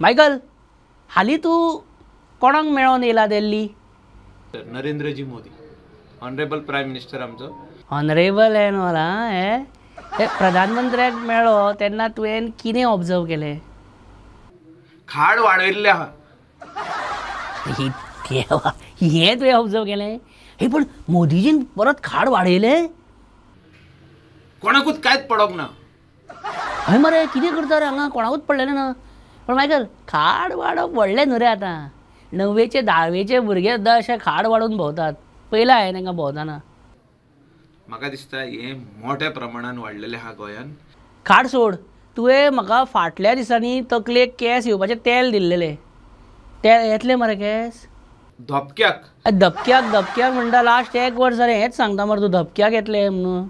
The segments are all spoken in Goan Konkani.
मायकल, हालीं तूं कोणाक मेळोन येयला Delhi? Narendraji Modi, honourable prime minister आमचो. ऑनरेबल एन ऑल हे हे प्रधानमंत्र्याक मेळ्ळो तेन्ना तुवें कितें ऑब्जर्व केलें? खाड वाडयल्लें आहा. देवा, हें तुवें ऑब्जर्व केलें? हे पूण मोदीजीन परत खाड वाडयलें? कोणाकूच कांयच पडोंक ना. हय मरे, कितें करता रे हांगा, कोणाकूच पडलेलें ना. पूण मायकल, खाड वाडप व्हडलें न्हू रे आतां. णव्वेचे धावेचे भुरगे सुद्दां अशे खाड वाडोवन भोंवतात, पयलां हांवें तांकां भोंवतना. म्हाका दिसता हें मोठ्या प्रमाणान वाडलेलें आहा गोंयान. खाड सोड, तुवें म्हाका फाटल्या दिसांनी तकलेक केंस येवपाचें तेल दिल्लेलें, तेल येतलें मरे केंस? धपक्याक धपक्याक धपक्याक म्हणटा, लास्ट एक वर्स जालें हेंच सांगता मरे तूं, धपक्याक येतलें म्हणून.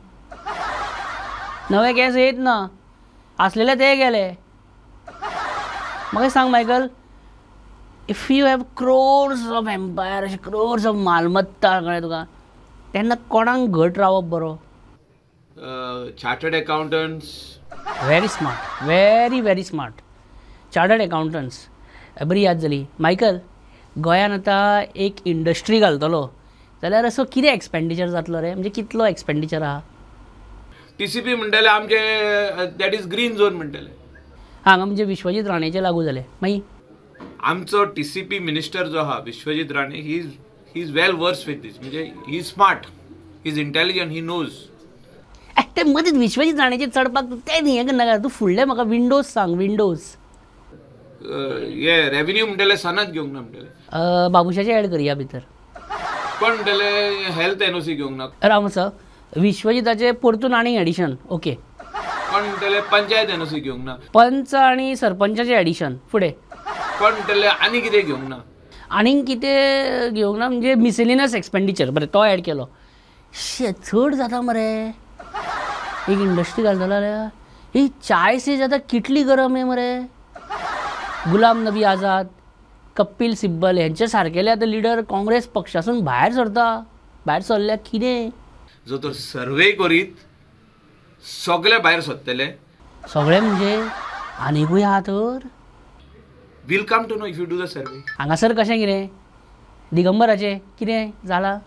नवे केंस येत ना, आसलेले ते गेले. म्हाका सांग Michael, if you have crores of empire, अशें क्रोर्स ऑफ मालमत्ता कळ्ळें तुका, तेन्ना कोणाक घट रावप बरो? Chartered accountants. Very smart, very very smart. Chartered accountants, बरी याद जाली. मायकल, गोंयान आतां एक इंडस्ट्री घालतलो जाल्यार असो कितें एक्सपेंडिचर जातलो रे? म्हणजे कितलो एक्सपेंडिचर आहा? टीसीपी म्हणटले आमचे, that is green zone म्हणटले. हांगा म्हणजे विश्वजीत राणेचे लागू जाले. मागीर आमचो टीसीपी मिनिस्टर जो आहा Vishwajit Rane, he is well versed with this. म्हणजे he is smart, he is intelligent, he knows. ते मदींच विश्वजीत राणेचे चडपाक तें न्ही हें करनाका तूं. फुडलें म्हाका विंडोज सांग, विंडोज. हे रेवेन्यू म्हणटले सनद घेवंक ना म्हणटले. बाबुशाचें एड करया भितर. कोण म्हणटले हेल्थ एनओसी घेवंक ना. राव मातसो, विश्वजिताचें परतून आनी एडिशन. ओके. कोण म्हणटले पंचायत एनओसी घेवंक ना. पंच आनी सरपंचाचें एडिशन. फुडें कोण म्हणटले आनी कितें घेवंक ना. आनीक कितें घेवंक ना म्हणजे मिसेलिनियस एक्सपेंडिचर. बरें, तो एड केलो. शे, चड जाता मरे. एक इंडस्ट्री घालतलो जाल्यार ही चाय से जाता कितली गरम आहे मरे. गुलाम नबी आझाद, कपिल सिब्बल हेंचे सारकेले आतां लिडर काँग्रेस पक्षासून भायर सरता, भायर सरल्या कितें? जो तर सर्वे करीत सगळे भायर सरतले. सगळे म्हणजे आनीकूय आहा तर? Will come to know if you do the survey. हांगासर कशें कितें दिगंबराचें कितें जालां?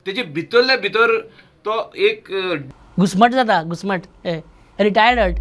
तेजे भितरल्या भितर तो एक घुसमट जाता, घुसमट. रिटायर्ड हट.